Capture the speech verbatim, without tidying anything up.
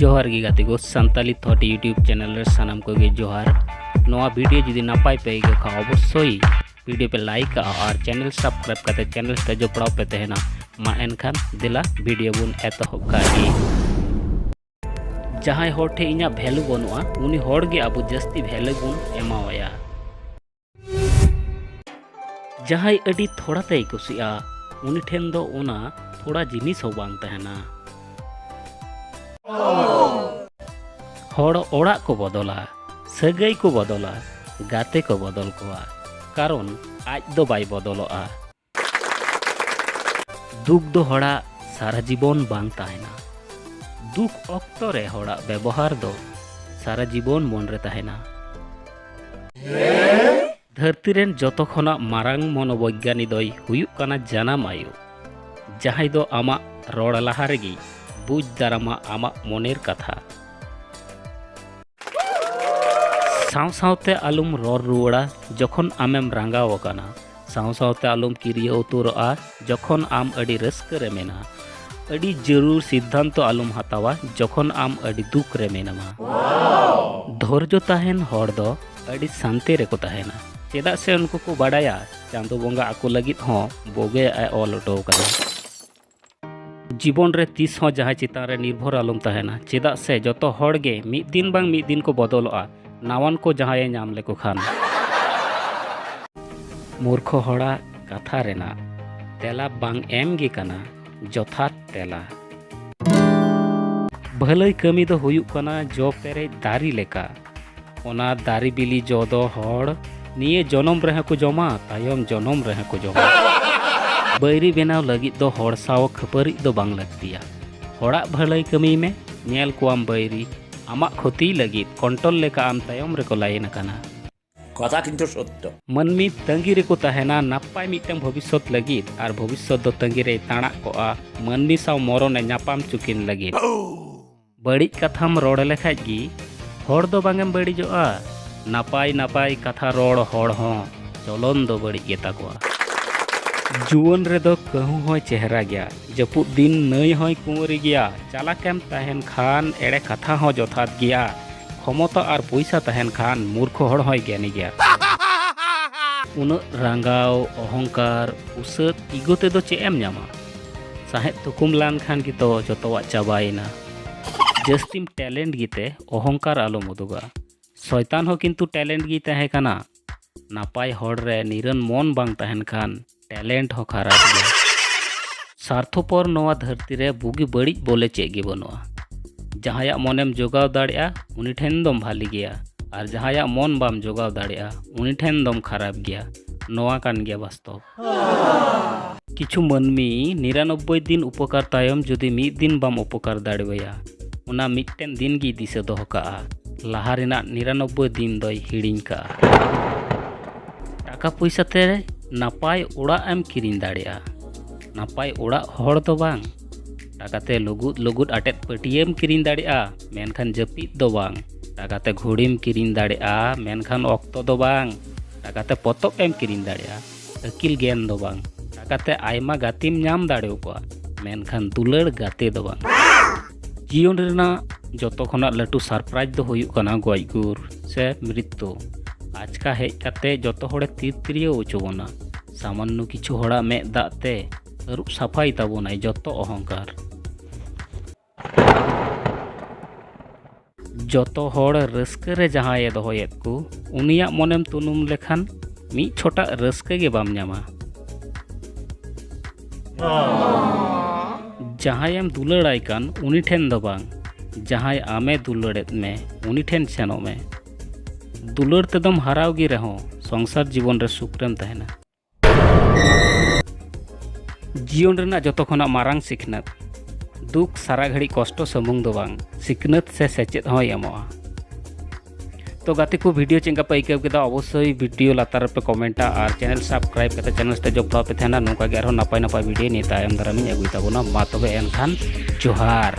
ᱡᱚᱦᱟᱨ ᱜᱮ ᱜᱟᱛᱮ ᱠᱚ, ᱥᱟᱱᱛᱟᱞᱤ ᱛᱷᱚᱴ YouTube ᱪᱮᱱᱮᱞ ᱨᱮ ᱥᱟᱱᱟᱢ ᱠᱚᱜᱮ ᱡᱚᱦᱟᱨ᱾ ᱱᱚᱣᱟ ᱵᱷᱤᱰᱤᱭᱳ ᱡᱩᱫᱤ ᱱᱟᱯᱟᱭ ᱯᱮ ᱟᱹᱭᱠᱟᱹᱣ ᱠᱷᱟᱱ ᱚᱵᱚᱥᱥᱳᱭ ᱵᱷᱤᱰᱤᱭᱳ ᱯᱮ ᱞᱟᱭᱤᱠ ᱠᱟᱜᱼᱟ ᱟᱨ ᱪᱮᱱᱮᱞ ᱥᱟᱵᱥᱠᱨᱟᱭᱤᱵ ᱠᱟᱛᱮ ᱪᱮᱱᱮᱞ ᱛᱮ ᱡᱚᱯᱲᱟᱣ ᱯᱮ ᱛᱟᱦᱮᱱᱟ᱾ ᱢᱟ ᱮᱱᱠᱷᱟᱱ ᱫᱮᱞᱟ ᱵᱷᱤᱰᱤᱭᱳ ᱵᱚᱱ ᱮᱛᱚᱦᱚᱵ ᱠᱟᱜ ᱜᱮ᱾ ᱡᱟᱦᱟᱸᱭ ᱦᱚᱲ ᱴᱷᱮᱱ ᱤᱧᱟᱹᱜ ᱵᱷᱮᱞᱩ ᱵᱟᱹᱱᱩᱜᱼᱟ, ᱩᱱᱤ ᱦᱚᱲ ᱜᱮ ᱟᱵᱚ ᱡᱟᱹᱥᱛᱤ ᱵᱷᱮᱞᱩ ᱵᱚᱱ ᱮᱢᱟᱣᱟᱭᱟ᱾ ᱡᱟᱦᱟᱸᱭ ᱟᱹᱰᱤ ᱛᱷᱚᱲᱟ ᱛᱮᱭ ᱠᱩᱥᱤᱜᱼᱟ, ᱩᱱᱤ ᱴᱷᱮᱱ ᱫᱚ ᱚᱱᱟ ᱛᱷᱚᱲᱟ ᱡᱤᱱᱤᱥ ᱦᱚᱸ ᱵᱟᱝ ᱛᱟᱦᱮᱱᱟ᱾ ᱦᱚᱲ ᱚᱲᱟᱜ ᱠᱚ ᱵᱚᱫᱚᱞᱟ, ᱥᱟᱹᱜᱟᱹᱭ ᱠᱚ ᱵᱚᱫᱚᱞᱟ, ᱜᱟᱛᱮ ᱠᱚ ᱵᱚᱫᱚᱞ ᱠᱚᱣᱟ, ᱠᱟᱨᱚᱱ ᱟᱡ ᱫᱚ ᱵᱟᱭ ᱵᱚᱫᱚᱞᱚᱜᱼᱟ᱾ ᱫᱩᱠ ᱫᱚ ᱦᱚᱲᱟᱜ ᱥᱟᱨᱟ ᱡᱤᱵᱚᱱ ᱵᱟᱝ ᱛᱟᱦᱮᱱᱟ᱾ ᱫᱩᱠ ᱚᱠᱛᱚ ᱨᱮ ᱦᱚᱲᱟᱜ ᱵᱮᱵᱚᱦᱟᱨ ᱫᱚ ᱥᱟᱨᱟ ᱡᱤᱵᱚᱱ ᱢᱚᱱ ᱨᱮ ᱛᱟᱦᱮᱱᱟ᱾ ᱫᱷᱟᱹᱨᱛᱤ ᱨᱮᱱ ᱡᱚᱛᱚ ᱠᱷᱚᱱᱟᱜ ᱢᱟᱨᱟᱝ ᱢᱚᱱᱳᱵᱚᱭᱜᱽᱜᱟᱱᱤ ᱫᱚᱭ ᱦᱩᱭᱩᱜ ᱠᱟᱱᱟ ᱡᱟᱱᱟᱢ ᱟᱭᱳ, ᱡᱟᱦᱟᱸᱭ ᱫᱚ ᱟᱢᱟᱜ ᱨᱚᱲ ᱞᱟᱦᱟ ᱨᱮᱜᱮ ᱵᱩᱡᱽ ᱫᱟᱨᱟᱢᱟ ᱟᱢᱟᱜ ᱢᱚᱱᱮᱨ ᱠᱟᱛᱷᱟ᱾ ᱥᱟᱶ ᱥᱟᱶᱛᱮ ᱟᱞᱚᱢ ᱨᱚᱲ ᱨᱩᱣᱟᱹᱲᱟ ᱡᱚᱠᱷᱚᱱ ᱟᱢᱮᱢ ᱨᱟᱸᱜᱟᱣ ᱟᱠᱟᱱᱟ᱾ ᱥᱟᱶ ᱥᱟᱶᱛᱮ ᱟᱞᱚᱢ ᱠᱤᱨᱭᱟᱹ ᱩᱛᱟᱹᱨᱚᱜᱼᱟ ᱡᱚᱠᱷᱚᱱ ᱟᱢ ᱟᱹᱰᱤ ᱨᱟᱹᱥᱠᱟᱹ ᱨᱮ ᱢᱮᱱᱟᱜᱼᱟ᱾ ᱟᱹᱰᱤ ᱡᱟᱹᱨᱩᱲ ᱥᱤᱫᱽᱫᱷᱟᱱᱛᱚ ᱟᱞᱚᱢ ᱦᱟᱛᱟᱣᱟ ᱡᱚᱠᱷᱚᱱ ᱟᱢ ᱟᱹᱰᱤ ᱫᱩᱠ ᱨᱮ ᱢᱮᱱᱟᱢᱟ᱾ ᱫᱷᱳᱨᱡᱚ ᱛᱟᱦᱮᱱ ᱦᱚᱲ ᱫᱚ ᱟᱹᱰᱤ ᱥᱟᱱᱛᱤ ᱨᱮᱠᱚ ᱛᱟᱦᱮᱱᱟ, ᱪᱮᱫᱟᱜ ᱥᱮ ᱩᱱᱠᱩ ᱠᱚ ᱵᱟᱰᱟᱭᱟ ᱪᱟᱸᱫᱳ ᱵᱚᱸᱜᱟ ᱟᱠᱚ ᱞᱟᱹᱜᱤᱫ ᱦᱚᱸ ᱵᱳᱜᱮᱭᱟᱜ ᱮ ᱚᱞ ᱦᱚᱴᱚ ᱟᱠᱟᱫᱟ᱾ ᱡᱤᱵᱚᱱ ᱨᱮ ᱛᱤᱥ ᱦᱚᱸ ᱡᱟᱦᱟᱸᱭ ᱪᱮᱛᱟᱱ ᱨᱮ ᱱᱤᱨᱵᱷᱚᱨ ᱟᱞᱚᱢ ᱛᱟᱦᱮᱱᱟ, ᱪᱮᱫᱟᱜ ᱥᱮ ᱡᱚᱛᱚ ᱦᱚᱲ ᱜᱮ ᱢᱤᱫ ᱫᱤᱱ ᱵᱟᱝ ᱢᱤᱫ ᱫᱤᱱ ᱠᱚ ᱵᱚᱫᱚᱞᱚᱜᱼᱟ, ᱱᱟᱣᱟᱱ ᱠᱚ ᱡᱟᱦᱟᱸᱭᱮ ᱧᱟᱢ ᱞᱮᱠᱚ ᱠᱷᱟᱱ᱾ ᱢᱩᱨᱠᱷᱚ ᱦᱚᱲᱟᱜ ᱠᱟᱛᱷᱟ ᱨᱮᱱᱟᱜ ᱛᱮᱞᱟ ᱵᱟᱝ ᱮᱢ ᱜᱮ ᱠᱟᱱᱟ ᱡᱚᱛᱷᱟᱛ ᱛᱮᱞᱟ᱾ ᱵᱷᱟᱹᱞᱟᱹᱭ ᱠᱟᱹᱢᱤ ᱫᱚ ᱦᱩᱭᱩᱜ ᱠᱟᱱᱟ ᱡᱚ ᱯᱮᱨᱮᱡ ᱫᱟᱨᱮ ᱞᱮᱠᱟ᱾ ᱚᱱᱟ ᱫᱟᱨᱮ ᱵᱤᱞᱤ ᱡᱚ ᱫᱚ ᱦᱚᱲ ᱱᱤᱭᱟᱹ ᱡᱚᱱᱚᱢ ᱨᱮᱦᱚᱸ ᱠᱚ ᱡᱚᱢᱟ, ᱛᱟᱭᱚᱢ ᱡᱚᱱᱚᱢ ᱨᱮᱦᱚᱸ ᱠᱚ ᱡᱚᱢᱟ᱾ ᱵᱟᱹᱭᱨᱤ ᱵᱮᱱᱟᱣ ᱞᱟᱹᱜᱤᱫ ᱫᱚ ᱦᱚᱲ ᱥᱟᱶ ᱠᱷᱟᱹᱯᱟᱹᱨᱤᱜ ᱫᱚ ᱵᱟᱝ ᱞᱟᱹᱠᱛᱤᱭᱟ᱾ ᱦᱚᱲᱟᱜ ᱵᱷᱟᱹᱞᱟᱹᱭ ᱠᱟᱹᱢᱤᱭ ᱢᱮ, ᱧᱮᱞ ᱠᱚᱣᱟᱢ ᱵᱟᱹᱭᱨᱤ ᱟᱢᱟᱜ ᱠᱷᱚᱛᱤᱭ ᱞᱟᱹᱜᱤᱫ ᱠᱚᱱᱴᱨᱳᱞ ᱞᱮᱠᱟ ᱟᱢ ᱛᱟᱭᱚᱢ ᱨᱮᱠᱚ ᱞᱟᱭᱤᱱ ᱟᱠᱟᱱᱟ᱾ কথা কিন্তু সত্য। ᱢᱟᱹᱱᱢᱤ ᱛᱟᱺᱜᱤ ᱨᱮᱠᱚ ᱛᱟᱦᱮᱱᱟ ᱱᱟᱯᱟᱭ ᱢᱤᱫᱴᱟᱝ ᱵᱷᱚᱵᱤᱥᱥᱚᱛ ᱞᱟᱹᱜᱤᱫ, ᱟᱨ ᱵᱷᱚᱵᱤᱥᱥᱚᱛ ᱫᱚ ᱛᱟᱺᱜᱤ ᱨᱮᱭ ᱛᱟᱬᱟᱜ ᱠᱚᱜᱼᱟ ᱢᱟᱹᱱᱢᱤ ᱥᱟᱶ ᱢᱚᱨᱚᱱᱮ ᱧᱟᱯᱟᱢ ᱪᱩᱠᱤᱱ ᱞᱟᱹᱜᱤᱫ᱾ ᱵᱟᱹᱲᱤᱡ ᱠᱟᱛᱷᱟᱢ ᱨᱚᱲ ᱞᱮᱠᱷᱟᱡ ᱜᱮ ᱦᱚᱲ ᱫᱚ ᱵᱟᱝ ᱮᱢ ᱵᱟᱹᱲᱤᱡᱚᱜᱼᱟ᱾ ᱱᱟᱯᱟᱭ ᱱᱟᱯᱟᱭ ᱠᱟᱛᱷᱟ ᱨᱚᱲ ᱦᱚᱲ ᱦᱚᱸ ᱪᱚᱞᱚᱱ ᱫᱚ ᱵᱟᱹᱲᱤᱡ ᱜᱮᱛᱟ ᱠᱚᱣᱟ᱾ ᱡᱩᱣᱟᱹᱱ ᱨᱮᱫᱚ ᱠᱟᱹᱦᱩ ᱦᱚᱸᱭ ᱪᱮᱦᱨᱟ ᱜᱮᱭᱟ, ᱡᱟᱹᱯᱩᱫ ᱫᱤᱱ ᱱᱟᱹᱭ ᱦᱚᱸᱭ ᱠᱩᱸᱣᱟᱹᱨᱤ ᱜᱮᱭᱟ, ᱪᱟᱞᱟᱠᱮᱢ ᱛᱟᱦᱮᱱ ᱠᱷᱟᱱ ᱮᱲᱮ ᱠᱟᱛᱷᱟ ᱦᱚᱸ ᱡᱚᱛᱷᱟᱛ ᱜᱮᱭᱟ, ᱠᱷᱚᱢᱚᱛᱟ ᱟᱨ ᱯᱚᱭᱥᱟ ᱛᱟᱦᱮᱱ ᱠᱷᱟᱱ ᱢᱩᱨᱠᱷᱚ ᱦᱚᱲ ᱦᱚᱸᱭ ᱜᱮᱭᱟᱱᱤ ᱜᱮᱭᱟ᱾ ᱩᱱᱟᱹᱜ ᱨᱟᱸᱜᱟᱣ, ᱚᱦᱚᱝᱠᱟᱨ, ᱩᱥᱟᱹᱫ, ᱤᱜᱳ ᱛᱮᱫᱚ ᱪᱮᱫ ᱮᱢ ᱧᱟᱢᱟ? ᱥᱟᱦᱮᱫ ᱛᱷᱩᱠᱩᱢ ᱞᱟᱱ ᱠᱷᱟᱱ ᱜᱮᱛᱚ ᱡᱚᱛᱚᱣᱟᱜ ᱪᱟᱵᱟᱭᱮᱱᱟ᱾ ᱡᱟᱹᱥᱛᱤᱢ ᱴᱮᱞᱮᱱᱴ ᱜᱮᱛᱮ ᱚᱦᱚᱝᱠᱟᱨ ᱟᱞᱚᱢ ᱩᱫᱩᱜᱟ᱾ ᱥᱚᱭᱛᱟᱱ ᱦᱚᱸ ᱠᱤᱱᱛᱩ ᱴᱮᱞᱮᱱᱴ ᱜᱮᱭ ᱛᱟᱦᱮᱸ ᱠᱟᱱᱟ᱾ ᱱᱟᱯᱟᱭ ᱦᱚᱲ ᱨᱮ ᱱᱤᱨᱟᱹᱱ ᱢᱚᱱ ᱵᱟᱝ ᱛᱟᱦᱮᱱ ᱠᱷᱟᱱ ᱴᱮᱞᱮᱱᱴ ᱦᱚᱸ ᱠᱷᱟᱨᱟᱯ ᱜᱮᱭᱟ᱾ ᱥᱟᱨᱛᱷᱚᱯᱚᱨ ᱱᱚᱣᱟ ᱫᱷᱟᱹᱨᱛᱤ ᱨᱮ ᱵᱩᱜᱤ ᱵᱟᱹᱲᱤᱡ ᱵᱚᱞᱮ ᱪᱮᱫ ᱜᱮ ᱵᱟᱹᱱᱩᱜᱼᱟ᱾ ᱡᱟᱦᱟᱸᱭᱟᱜ ᱢᱚᱱᱮᱢ ᱡᱚᱜᱟᱣ ᱫᱟᱲᱮᱭᱟᱜᱼᱟ, ᱩᱱᱤ ᱴᱷᱮᱱ ᱫᱚᱢ ᱵᱷᱟᱞᱤ ᱜᱮᱭᱟ, ᱟᱨ ᱡᱟᱦᱟᱸᱭᱟᱜ ᱢᱚᱱ ᱵᱟᱢ ᱡᱚᱜᱟᱣ ᱫᱟᱲᱮᱭᱟᱜᱼᱟ, ᱩᱱᱤ ᱴᱷᱮᱱ ᱫᱚᱢ ᱠᱷᱟᱨᱟᱯ ᱜᱮᱭᱟ᱾ ᱱᱚᱣᱟ ᱠᱟᱱ ᱜᱮᱭᱟ ᱵᱟᱥᱛᱚᱵ᱾ ᱠᱤᱪᱷᱩ ᱢᱟᱹᱱᱢᱤ ᱱᱤᱨᱟᱱᱚᱵᱵᱳᱭ ᱫᱤᱱ ᱩᱯᱚᱠᱟᱨ ᱛᱟᱭᱚᱢ ᱡᱩᱫᱤ ᱢᱤᱫ ᱫᱤᱱ ᱵᱟᱢ ᱩᱯᱚᱠᱟᱨ ᱫᱟᱲᱮᱣᱟᱭᱟ, ᱚᱱᱟ ᱢᱤᱫᱴᱮᱱ ᱫᱤᱱ ᱜᱮᱭ ᱫᱤᱥᱟᱹ ᱫᱚᱦᱚ ᱠᱟᱜᱼᱟ, ᱞᱟᱦᱟ ᱨᱮᱱᱟᱜ ᱱᱤᱨᱟᱱᱚᱵᱵᱳᱭ ᱫᱤᱱ ᱫᱚᱭ ᱦᱤᱲᱤᱧ ᱠᱟᱜᱼᱟ᱾ ᱴᱟᱠᱟ ᱯᱚᱭᱥᱟ ᱛᱮ ᱱᱟᱯᱟᱭ ᱚᱲᱟᱜ ᱮᱢ ᱠᱤᱨᱤᱧ ᱫᱟᱲᱮᱭᱟᱜᱼᱟ, ᱱᱟᱯᱟᱭ ᱚᱲᱟᱜ ᱦᱚᱲ ᱫᱚ ᱵᱟᱝ᱾ ᱴᱟᱠᱟᱛᱮ ᱞᱩᱜᱩᱫ ᱞᱩᱜᱩᱫ ᱟᱴᱮᱫ ᱯᱟᱹᱴᱭᱟᱹᱢ ᱠᱤᱨᱤᱧ ᱫᱟᱲᱮᱭᱟᱜᱼᱟ, ᱢᱮᱱᱠᱷᱟᱱ ᱡᱟᱹᱯᱤᱫ ᱫᱚ ᱵᱟᱝ᱾ ᱴᱟᱠᱟᱛᱮ ᱜᱷᱩᱲᱤᱢ ᱠᱤᱨᱤᱧ ᱫᱟᱲᱮᱭᱟᱜᱼᱟ, ᱢᱮᱱᱠᱷᱟᱱ ᱚᱠᱛᱚ ᱫᱚ ᱵᱟᱝ᱾ ᱴᱟᱠᱟᱛᱮ ᱯᱚᱛᱚᱵ ᱮᱢ ᱠᱤᱨᱤᱧ ᱫᱟᱲᱮᱭᱟᱜᱼᱟ, ᱟᱹᱠᱤᱞ ᱜᱮᱭᱟᱱ ᱫᱚ ᱵᱟᱝ᱾ ᱴᱟᱠᱟᱛᱮ ᱟᱭᱢᱟ ᱜᱟᱛᱮᱢ ᱧᱟᱢ ᱫᱟᱲᱮᱭᱟᱠᱚᱣᱟ, ᱢᱮᱱᱠᱷᱟᱱ ᱫᱩᱞᱟᱹᱲ ᱜᱟᱛᱮ ᱫᱚ ᱵᱟᱝ᱾ ᱡᱤᱭᱚᱱ ᱨᱮᱱᱟᱜ ᱡᱚᱛᱚ ᱠᱷᱚᱱᱟᱜ ᱞᱟᱹᱴᱩ ᱥᱟᱨᱯᱨᱟᱭᱤᱡᱽ ᱫᱚ ᱦᱩᱭᱩᱜ ᱠᱟᱱᱟ ᱜᱚᱡ ᱜᱩᱨ ᱥᱮ ᱢᱨᱤᱛᱛᱩ᱾ ᱟᱪᱠᱟ ᱦᱮᱡ ᱠᱟᱛᱮ ᱡᱚᱛᱚ ᱦᱚᱲᱮ ᱛᱤᱨ ᱛᱤᱨᱭᱟᱹᱣ ᱦᱚᱪᱚ ᱵᱚᱱᱟ᱾ ᱥᱟᱢᱟᱱᱱᱚ ᱠᱤᱪᱷᱩ ᱦᱚᱲᱟᱜ ᱢᱮᱫ ᱫᱟᱜ ᱛᱮ ᱟᱹᱨᱩᱵ ᱥᱟᱯᱷᱟᱭ ᱛᱟᱵᱚᱱᱟᱭ ᱡᱚᱛᱚ ᱚᱦᱚᱝᱠᱟᱨ᱾ ᱡᱚᱛᱚ ᱦᱚᱲ ᱨᱟᱹᱥᱠᱟᱹ ᱨᱮ ᱡᱟᱦᱟᱸᱭᱮ ᱫᱚᱦᱚᱭᱮᱫ ᱠᱚ, ᱩᱱᱤᱭᱟᱜ ᱢᱚᱱᱮᱢ ᱛᱩᱱᱩᱢ ᱞᱮᱠᱷᱟᱱ ᱢᱤᱫ ᱪᱷᱚᱴᱟᱜ ᱨᱟᱹᱥᱠᱟᱹ ᱜᱮ ᱵᱟᱢ ᱧᱟᱢᱟ᱾ ᱡᱟᱦᱟᱸᱭᱮᱢ ᱫᱩᱞᱟᱹᱲᱟᱭ ᱠᱟᱱ, ᱩᱱᱤ ᱴᱷᱮᱱ ᱫᱚ ᱵᱟᱝ, ᱡᱟᱦᱟᱸᱭ ᱟᱢᱮ ᱫᱩᱞᱟᱹᱲᱮᱫ ᱢᱮ, ᱩᱱᱤ ᱴᱷᱮᱱ ᱥᱮᱱᱚᱜ ᱢᱮ᱾ ᱫᱩᱞᱟᱹᱲ ᱛᱮᱫᱚᱢ ᱦᱟᱨᱟᱣ ᱜᱮ ᱨᱮᱦᱚᱸ, ᱥᱚᱝᱥᱟᱨ ᱡᱤᱵᱚᱱ ᱨᱮ ᱥᱩᱠ ᱨᱮᱢ ᱛᱟᱦᱮᱱᱟ᱾ ᱡᱤᱭᱚᱱ ᱨᱮᱱᱟᱜ ᱡᱚᱛᱚ ᱠᱷᱚᱱᱟᱜ ᱢᱟᱨᱟᱝ ᱥᱤᱠᱷᱱᱟᱹᱛ, ᱫᱩᱠ ᱥᱟᱨᱟ ᱜᱷᱟᱹᱲᱤᱡ ᱠᱚᱥᱴᱚ ᱥᱩᱢᱩᱝ ᱫᱚ ᱵᱟᱝ, ᱥᱤᱠᱷᱱᱟᱹᱛ ᱥᱮ ᱥᱮᱪᱮᱫ ᱦᱚᱸᱭ ᱮᱢᱚᱜᱼᱟ᱾ ᱛᱚ ᱜᱟᱛᱮ ᱠᱚ, ᱵᱷᱤᱰᱤᱭᱳ ᱪᱮᱫ ᱞᱮᱠᱟ ᱯᱮ ᱟᱹᱭᱠᱟᱹᱣ ᱠᱮᱫᱟ? ᱚᱵᱚᱥᱥᱳᱭ ᱵᱷᱤᱰᱤᱭᱳ ᱞᱟᱛᱟᱨ ᱨᱮᱯᱮ ᱠᱚᱢᱮᱱᱴᱟ ᱟᱨ ᱪᱮᱱᱮᱞ ᱥᱟᱵᱥᱠᱨᱟᱭᱤᱵ ᱠᱟᱛᱮ ᱪᱮᱱᱮᱞ ᱥᱟᱛᱮ ᱡᱚᱯᱲᱟᱣ ᱯᱮ ᱛᱟᱦᱮᱱᱟ᱾ ᱱᱚᱝᱠᱟ ᱜᱮ ᱟᱨᱦᱚᱸ ᱱᱟᱯᱟᱭ ᱱᱟᱯᱟᱭ ᱵᱷᱤᱰᱤᱭᱳ ᱱᱤᱭᱟᱹ ᱛᱟᱭᱚᱢ ᱫᱟᱨᱟᱢᱤᱧ ᱟᱹᱜᱩᱭ ᱛᱟᱵᱚᱱᱟ᱾ ᱢᱟ ᱛᱚᱵᱮ ᱮᱱᱠᱷᱟᱱ ᱡᱚᱦᱟᱨ᱾